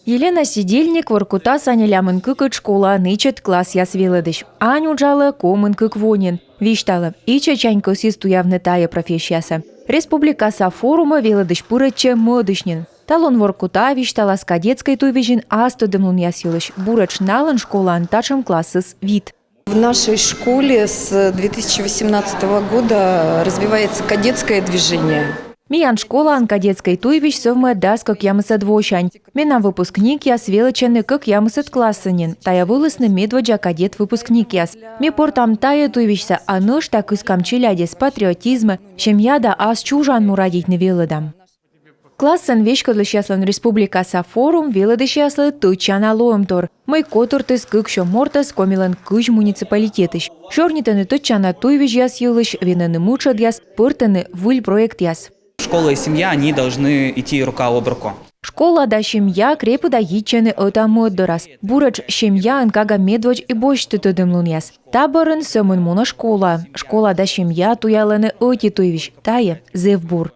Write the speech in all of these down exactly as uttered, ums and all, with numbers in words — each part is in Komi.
Елена Сидельник Воркутаса нелямын кыкӧд школаын ичӧт классъяс велӧдысь. Ань уджалӧ комын кык во нин. Висьталӧ, ичӧтсянь кӧсйис туявны тайӧ профессиясӧ. Республикаса форумӧ велӧдысь пырӧдчӧ мӧдысь нин. Талун Воркута висьталас кадетскӧй туйвизьын ас тӧдӧмлунъяс йылысь. Буретш налӧн школаын татшӧм классыс вит. В нашей школе с две тысячи восемнадцатого года развивается кадетское движение. Миян школаын кадетскӧй туйвизь сӧвмӧ дас кӧкъямысӧд восянь. Менам выпускникъяс велӧдчӧны кӧкъямысӧд классӧ нин. Тайӧ вӧлісны медводдза кадет выпускникъяс. Ми пӧртам тайӧ туйвизьсӧ, а нӧшта кыскам челядьӧс патриотизмӧ, семья да ас чужан му радейтны велӧдам. Классын веськӧдлысьяслӧн республикаса форум велӧдысьяслы тӧдчана лоӧмтор, мый котыртіс кыксё мортӧс Комилӧн кызь муниципалитетысь. Сёрнитӧны тӧдчана туйвизьяс йылысь, венӧны мытшӧдъяс, пӧртӧны выль проектъяс. Школа и семья, они должны идти рука об руку. Школа да семья крепыда йитчӧны ӧта-мӧд дорас. Буретш семьяын кага медводз и босьтӧ тӧдӧмлунъяс. Та бӧрын сӧмын мунӧ школа. Школа да семья туялӧны ӧти туйвизь, тайӧ зэв бур.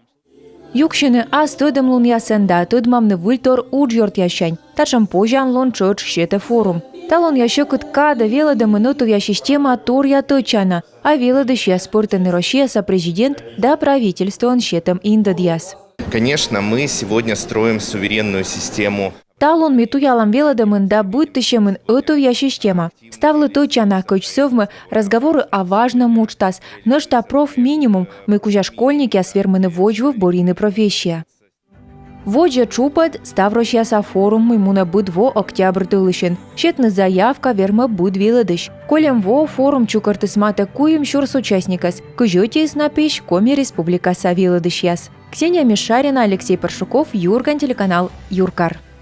Юксьыны ас тӧдӧмлунъясӧн да тӧдмавны выльтор уджъёртъяссянь. Татшӧм позянлун тшӧтш сетӧ форум. Талунъя сьӧкыд кадӧ велӧдӧмын ӧтувъя система торъя тӧдчана, а велӧдысьяс пӧртӧны Россияса президент да правительствоӧн сетӧм индӧдъяс. Конечно, мы сегодня строим суверенную систему. Талун ми туялам велӧдӧмын да быдтысьӧмын ӧтувъя система. Ставлы тӧдчана, кӧть сӧвмӧ «Разговоры о важном» уджтас, нӧшта профминимум, мый кузя школьникъяс вермӧны водзвыв бӧрйыны профессия. Водзӧ тшупӧд — ставроссияса форум, мый мунӧ быд во октябрь тӧлысьын. Сетны заявка вермӧ быд велӧдысь. Кольӧм во форум чукӧртіс матӧ куим сюрс участникӧс, кызь ӧтиыс на пиысь Коми Республикаса велӧдысьяс. Ксения Мишарина, Алексей Паршуков, «Юрган» телеканал, Юркар.